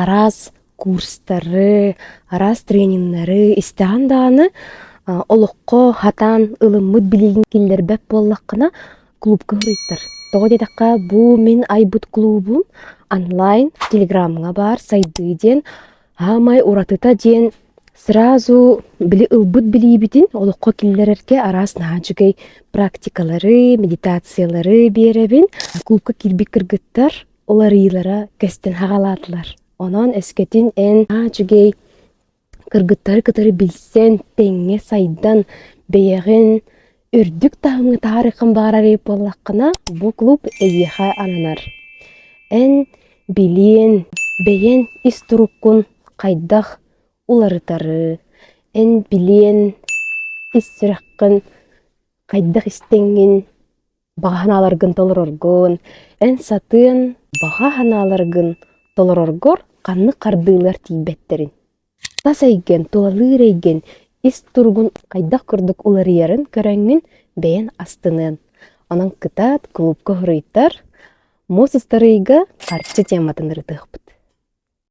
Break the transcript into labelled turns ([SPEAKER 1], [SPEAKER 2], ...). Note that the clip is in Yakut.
[SPEAKER 1] араас курстары, араас трениннары истэҕин даҕаны олоххо хатаан ылыммыт билиигин киллэрбэт буоллаххына, клубка суруйтар. Тоҕо диэтэххэ, бу мин айбыт клубум онлайн телеграмҥа баар сайдыы диэн Аамай уратыта диэн сразу били ылбыт билиибитин олоххо киллэрэргэ араас наһаа үчүгэй практикалары, медитациялары биэрэбин. Клубка киирбит кыргыттар уларыйыылара көстөн хаҕалаатылар. Онон өскөтүн эн наһаа үчүгэй кыргыттары кытары билсэн, тэҥҥэ сайдан, бэйэҕин үрдүк таһымҥа таһаарыаххын баҕарар эбит буоллаххына, бу клуб эйиэхэ ананар. Эн билиэн, бэйэн ис туруккун хайдах уларытары, эн билиэн ис сүрэххин хайдах истэҥҥин баҕа санааларгын толороргун, эн сатыан баҕа санааларгын толороргор ханнык хардыылар тиийбэттэрин. Тас эйгэн, тулалыыр эйгэн ис туругун хайдах курдук уларыйарын көрөҥҥүн бэйэн астыныан. Онон кытаат, клубка хоруйтар, муус устар ыйга харчы тематын ырытыахпыт.